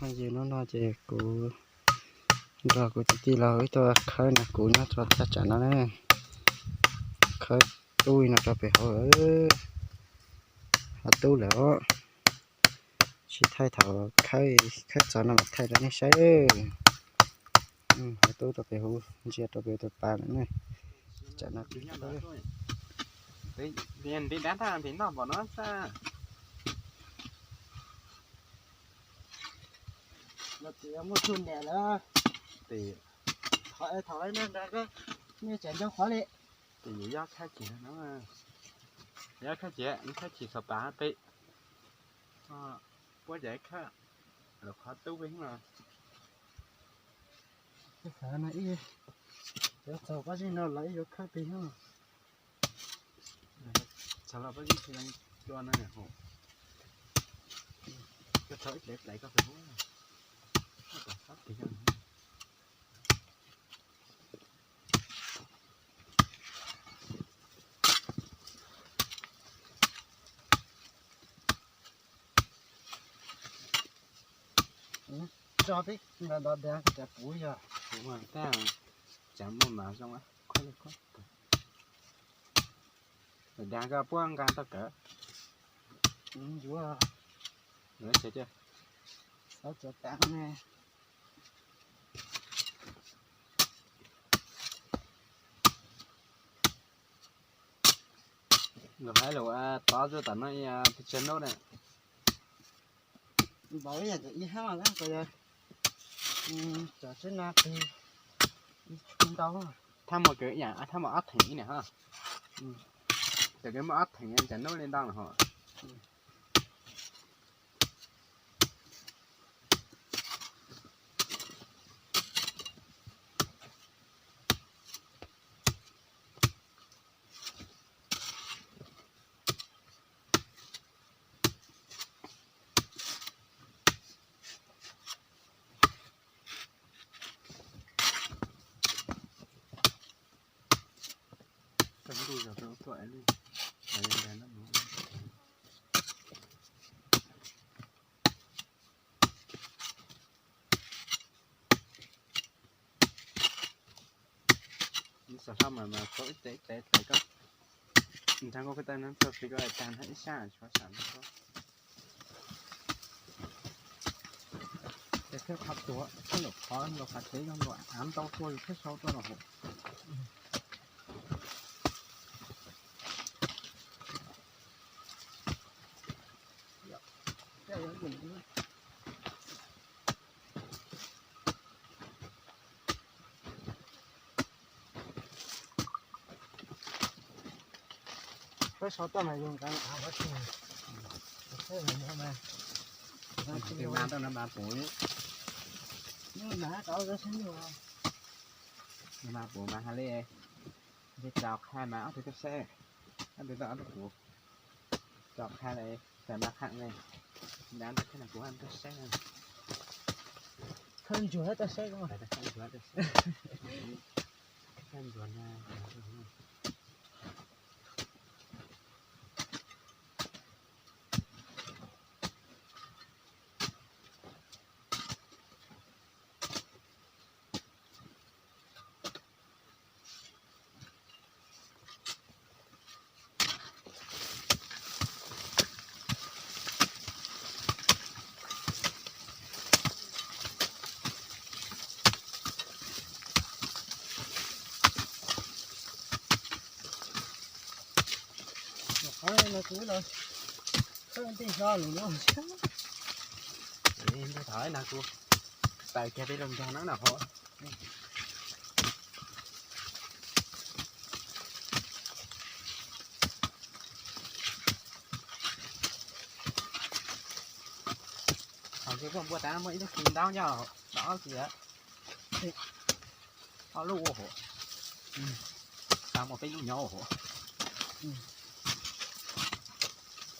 Yog hnub no ces kuv nrog kuv txiv tij los wb tuaj khawb nag kuv nyob rau thaj tsam no na. Khawb tub no rau pem hauv, ho tub lawm os. Sib thaij thaum khawb, khawb txog no mam thaij rau nej saib. Ho tub rau pem hauv, ntsia rau pem tus pas lawm ne. Tsam no nti dab tag nti noj npaum no xwb. Los tsis muaj txuj niam lawm. Tim, thov thov na, nej tseem nco qhov li. Tim yus yob khab ces no, yob khab ces, khab ces xav pas pem, puab cov khab, lawv qhov tub peb no. Xav no ib, cov txaus pob zeb no los ib yuav khab pem no. Txaus los pob zeb tsis dua no hos. Koj txaus ib tsev hlais koj pem hub. Tso peb nta ntov dag, kuv cov puv yog puv mas tab, tsam muaj mas zoo, khuab li khuab. Dag koj puab nqa tau kawm. Yuav, yuav xav cov tas ne. Lus hais lus tod zuj tom no pes tsawg nub na? Npaum ib yam ib hab mas, yog cov sib na pes ib tshum ntau. Thab muaj kws ib yam, thab muaj ob theem ib niam hab. Cov kws muaj ob theem cas nub li ntau lawm hos. Xav hlob mas mas txaus ib tsev ib tsev hlais koj, ntshai koj koj tau nab txog pes koj tag ib sab tshuav sam no. Ces thiab qhov tuav thiab lawm qhov los qhov tsev no los av ntau tuaj yus thiab sau tuaj los hauv. Peb sau tuaj mas yus nqa av qhov twg, mas mas puv, mas puv mas ha li, ntshe tso qha mas ob tug tuaj saib, ob tug tuaj ob tug puv, tso qha li, tso mas qha li, nrad ntawd thiab mas puv ob tug tuaj saib, khawb ntsuag tuaj saib, khawb ntsuag na. Qhov no kuv los khawb tej zog lus no. Ntuj, thaum ib no kuv tawm kiag peb lub nrog no na hov. Thaum ntshe koj npua tas muaj ib lub hlis ntaub nyob tom ob lub hlis, ob lub ua hauv, tas muaj peb lub nyob ua hauv.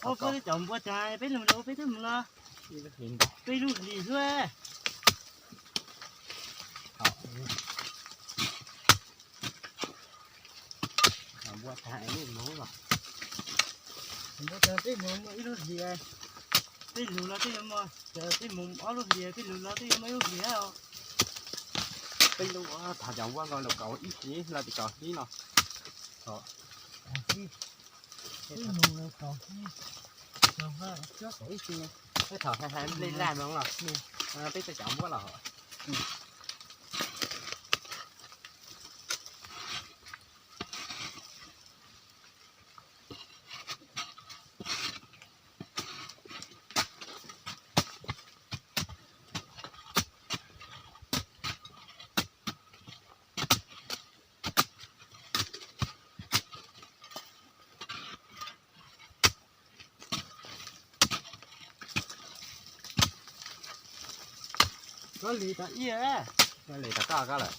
Koj cov npua tas peb lub nrau peb twb mus los, peb lub hlis xwb. Npua tas ib lub, npua tas peb mus muaj ib lub hlis, peb lub los peb yuav muaj. Tej mus ob lub hlis, tej lus no tej yuav muaj ib lub hlis os. Peb lub tham cov npua nkaus lawm kaum ib hlis los tim kaum hli no. Peb thaum hais hais nplej laj no los peb tej cov npua los. Koj li tau ib, koj li tau koj koj lawm.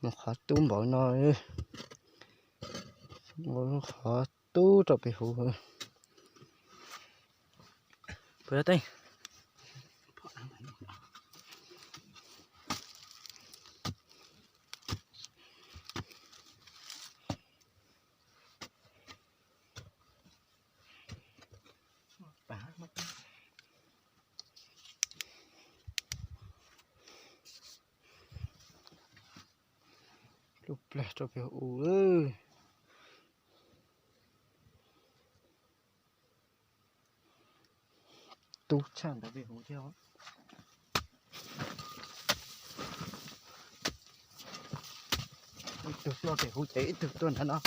Mus qhov tub npaum no, mus qhov tub rau pem hauv. Puas yog teeb? Lub plag rau pem u. Tub tshaj ntawd pem hauv thiab. Ib tug tuaj pem hauv ces ib tug tuaj nrad no.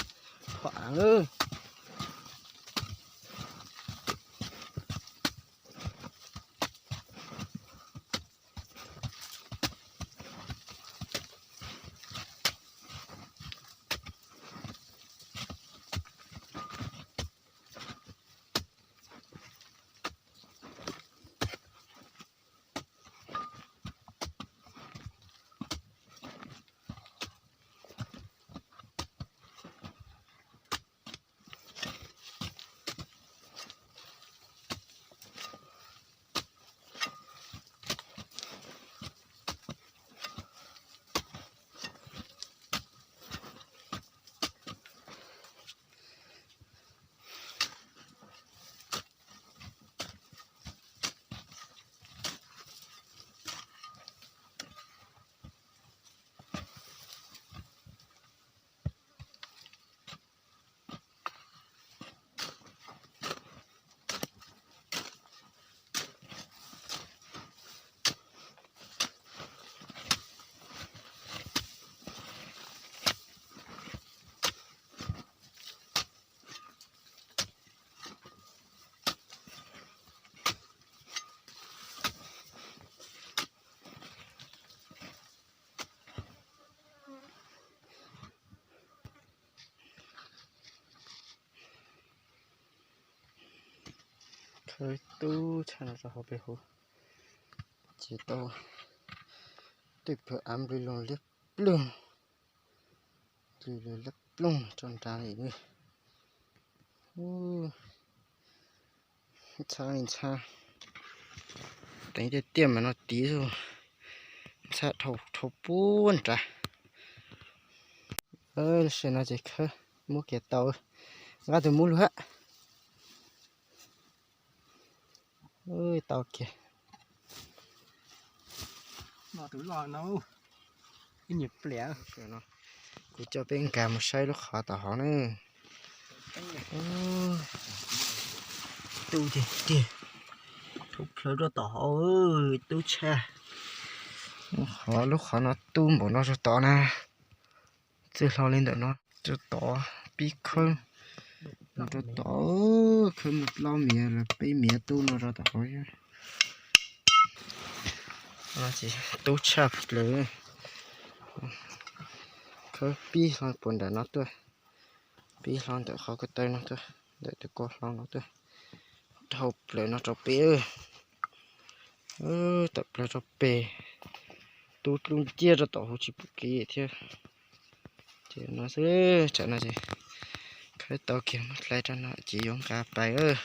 Pom av lawm. Khawb tub tshaj no rau hauv peb hauv, ces tau tej plawv av nplws loos liab ploog, nplws loos liab ploog rau nrad li. Ntxhab li ntxhab, teev tej tiaj mas no tiv xwb, ntxhab dhau puag nrad. Tam sim no ces khawb muab kiag tau, nqa tus muv lug hab. Tau kiag. Kuv coj peb nkag mus saib lub qhov tom hauv na. Tub tiag tiag, tub plhawv rau tom hauv, tub tshaj. Qhov lub qhov no tub npaum no rau tod na. Txwj hlau li ntawm no rau tod, pib khawb Rau tom, khawb mus plaub miav los peb miav tub no rau tom hauv. Tub tshaj plaws. Khawb pib hlo puag nram no tuaj, pib hlo ntawm qhov ko taw no tuaj, ntawm tus ko hlo no tuaj, dhau plaws no rau pem. Tawm plaws rau pem, tub dlub nciab rau tom hauv tsis pom kev thiab. Ces no xwb, tsam no ces khawb tau kiag muab dlai rau no ces yuav nqa pais.